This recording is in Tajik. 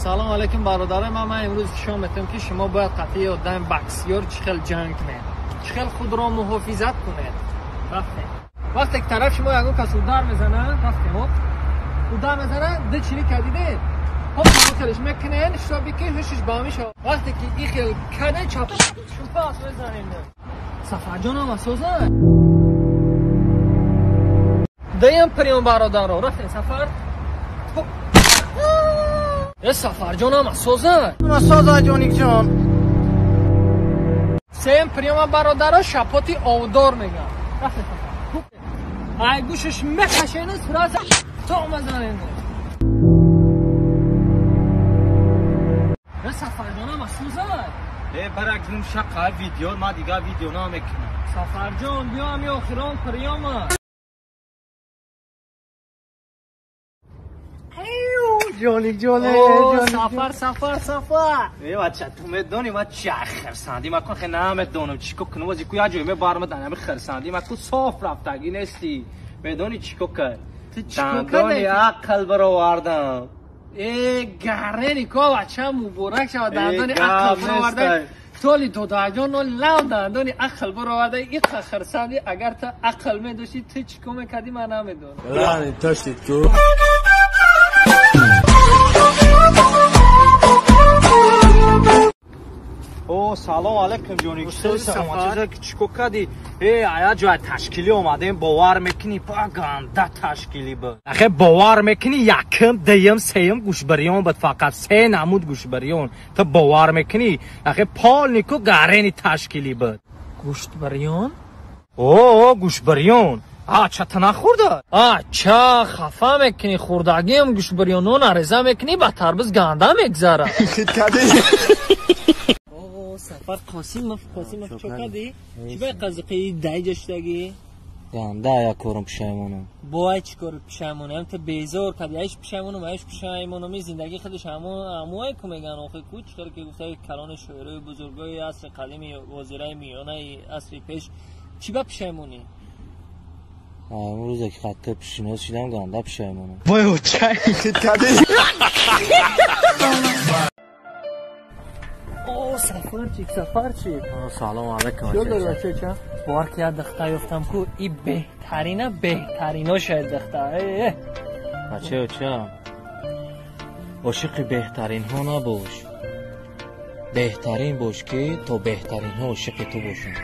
Салом алейкум бародарай, ман имрӯз нишон метам ки шумо бояд қатъи одам боксёр чӣ хел ҷанг кунед, чӣ хел худро муҳофизат кунед. Рафтем. Вақте ки тараф шумо ягон кас удар мезанад, рафтем, ҳоп. Удар мезанад, ду чили кадиде. Ҳоп, хелеш мекунед, шоби ки ҳушиш ба мешавад. Вақте ки ин хел каде чап шупас мезанед. Сафарҷон ҳам асозад. Даям приём бародаро, рафтем сафар. Сафарҷон ҳам асозад. Асозад ҷоникҷон. Сеюм приёма бародаро шапоти овдор мегӯянд. Рафтем сафар. Ай гӯшаш мекашену сразу то мезанед. Сафарҷон ҳам асозад. Барак гум шақа видео, ман дигар видео намекунам. Сафарҷон, биё ҳами охирон приёма. Ҷоник ҷоне, сафар, сафар, сафар. Э бача, ту медонӣ ман чӣ хирсандӣ ман кун, хе намедонам чӣ ко кунам, вози ку як ҷой мебармадан ҳами хирсандӣ ман ку соф рафтагӣ нестӣ. Медонӣ чӣ ко кард? Ту чӣ ко кардӣ? Дандони ақл баровардам. Э гарени ко бача, муборак шавад, дандони ақл бароварда. Толи додаҷон нол лав дандони ақл бароварда, иқа хирсандӣ. Агар ту ақл медоштӣ, ту чӣ ко мекардӣ, ман намедонам. Лани таштид ку. О, салом алейкум ҷоник. Чӣ ко кардӣ? Э, ая ҷоя ташкилӣ омадем, бовар мекунӣ, па ганда ташкилӣ буд. Ахе бовар мекунӣ, якм, дуюм, сеюм гӯшбариён буд, фақат се намуд гӯшбариён. Ту бовар мекунӣ? Ахе полнику гарени ташкилӣ буд. Гӯштбариён? О, гӯшбариён. А, ча ту нахӯрда? А, ча хафа мекунӣ, хӯрдагиам гӯшбариён, нон ареза мекунӣ, ба тарбиз ганда мегзара. Хит кардӣ? Сафар Қосимов, Қосимов чо кардӣ? Чӣ бай қазиқаи даиҷа шудагӣ? Ганда як корум пушаймонам. Бо ай чӣ кори пушаймонам? Ту безор кардӣ, айш пушаймонам, айш пушаймонам, зиндагӣ худаш ҳамое ку меган охи ку чӣ хел ки гуфта калони шоирои бузургои асри қадими возираи миёнаи асри пеш, чӣ ба пушаймонӣ? Имрӯзе ки хатта пушинос шудам, ганда пушаймонам. Вой, чай хит кардӣ? Сафарчик, сафарчик. Салом алейкум. Чӣ дорӣ бача ча? Бовар ки як духта ёфтам ку, и беҳтарина беҳтарино шояд духта. Бача ча? Ошиқи беҳтаринҳо набош. Беҳтарин бош ки то беҳтаринҳо ошиқи ту бошанд.